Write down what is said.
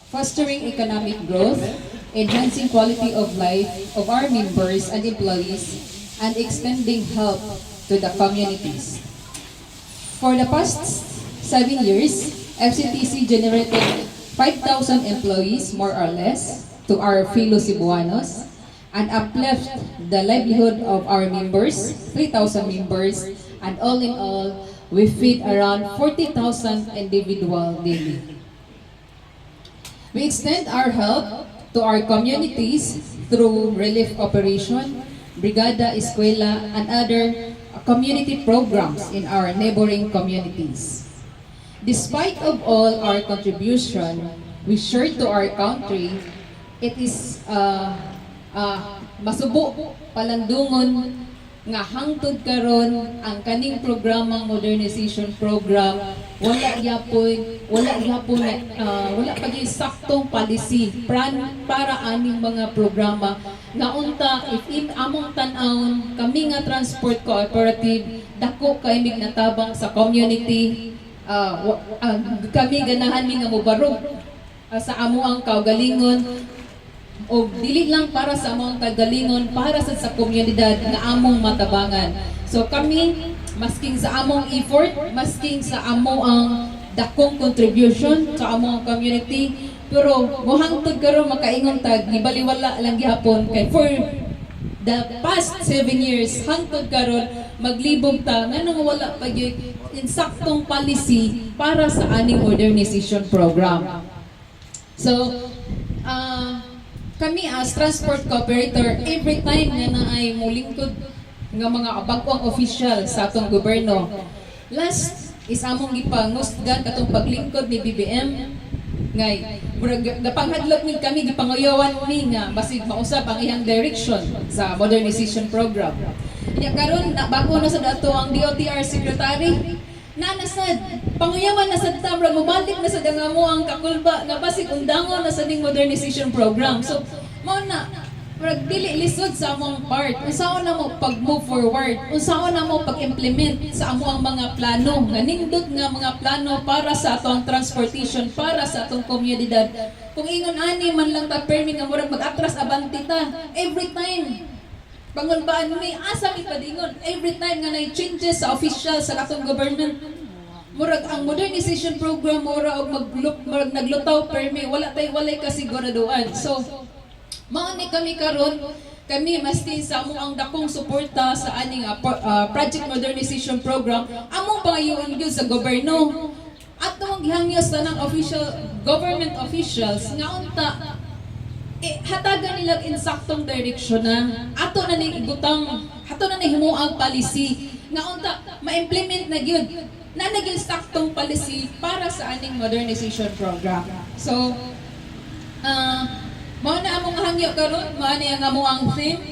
Fostering economic growth, enhancing quality of life of our members and employees, and extending help to the communities. For the past 7 years, FCTC generated 5,000 employees, more or less, to our fellow Cebuanos and uplift the livelihood of our members, 3,000 members, and all in all, we feed around 40,000 individual daily. We extend our help to our communities through relief operation, Brigada Eskwela, and other community programs in our neighboring communities. Despite of all our contribution we shared to our country, it is masubo palandungon nga hangtod karon ang kaning programang modernization program wala gyapon wala pa gyud saktong policy para aning mga programa nga unta if among tan-awon, kami nga transport cooperative, dako kay mig natabang sa community. Kami ganahan mi nga mobarog sa amoang kaugalingon o dili lang para sa among kagalingon, para sa komunidad nga among matabangan. So kami, masking sa among effort, masking sa amo ang dakong contribution sa among community, pero mohangtod karon makaingon tag gibaliwala lang gihapon kay for the past 7 years hangtod karon maglibog ta nganong wala pa gyud insaktong policy para sa aning modernization program. So, kami as transport cooperator, every time nga naay mulingkod nga mga bag-ong official sa atong gobyerno, last is among gipangusgan katong paglingkod ni BBM ngay murag gapanghadlok ni kami, gipanguyawan mi nga basig mausap ang iyang direction sa modernization program. Nya karon na bago na sa dato ang DOTR secretary na nasad panguyawan na sad ta, murag mobalik na sad ang amo ang kakulba nga basig undangon na sad ning modernization program. So mao na, murag dili lisod sa among part unsaon na mo pag move forward, unsaon na mo pag-implement sa amo ang mga plano nga nindot nga mga plano para sa atong transportation, para sa atong komunidad. Kung ingon ani man lang ta permi nga murag mag-atras abante ta every time, pangulbaan mi asa mi padingon every time nga nay changes sa official sa katong government. Murag ang modernization program mura og maglup, murag naglutaw permi, wala tay walay kasiguraduan. So mao ni kami karon, kami maski sa among ang dakong suporta sa aning project modernization program, among pangayoon gyud sa gobyerno, atong gihangyo sa nang official government officials nga unta eh, hatagan nila insaktong direksyon na ato na ning ibutang, ato na ning himuang policy nga unta ma-implement na gyud na naging saktong policy para sa aning modernization program. So mao na among hangyo karon, mao ni ang among ang theme.